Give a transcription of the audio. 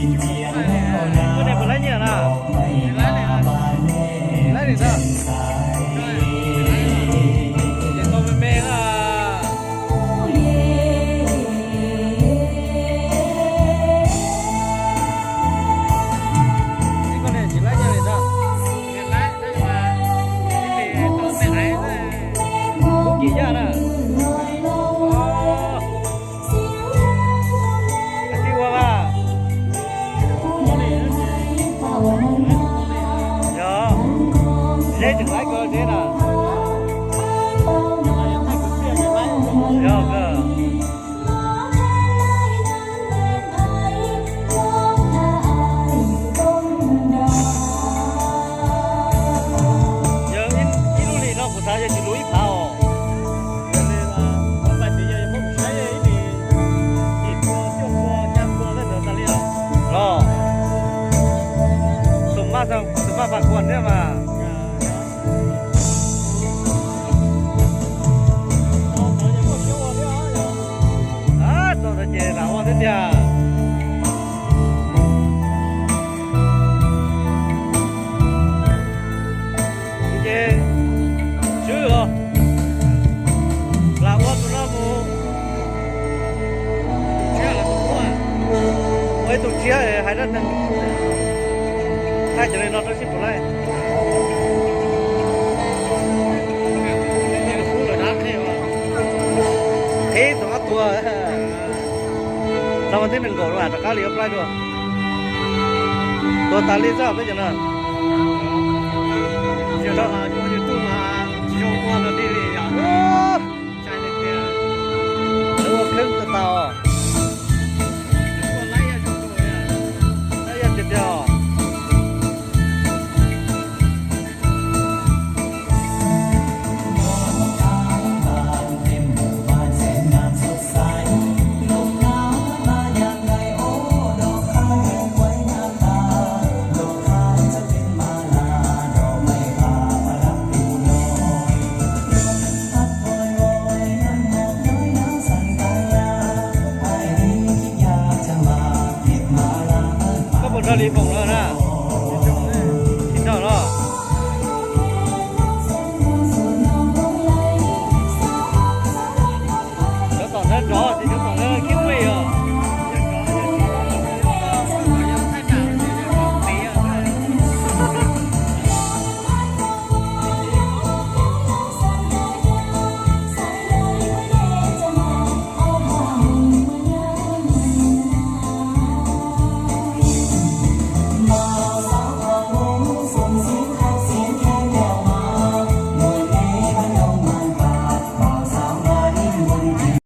Koj niam puas laib nyiaj na? Laib li ntag. Ces tau me me na. Koj niam tsis laib nyiaj li ntag. Kub kis yaj na. Tij ua mas. Yog, Zeb tseem laib kawg Zeb na. Yog kawg. Yog ib lub hlis no kuv xav yog tsis luv ib phav os. Los, tus maj, tus maj pam kuam thiab mas. Tau ntawd ces lam ua thiab tiag. Ces swb os, lam ua tus no mus. Ua ib tug tshiab hais dab neeg, thaij cov li no rau sib puas laij. Qhib tus ob tuag, no mas thib nees nkaum no rov qab li ob plaib dua. Tuag tas li xwb peb cov no. Ua kheeb tas tas os. Tiag tiag os. Koj puas nrog Lis Foom lawm na?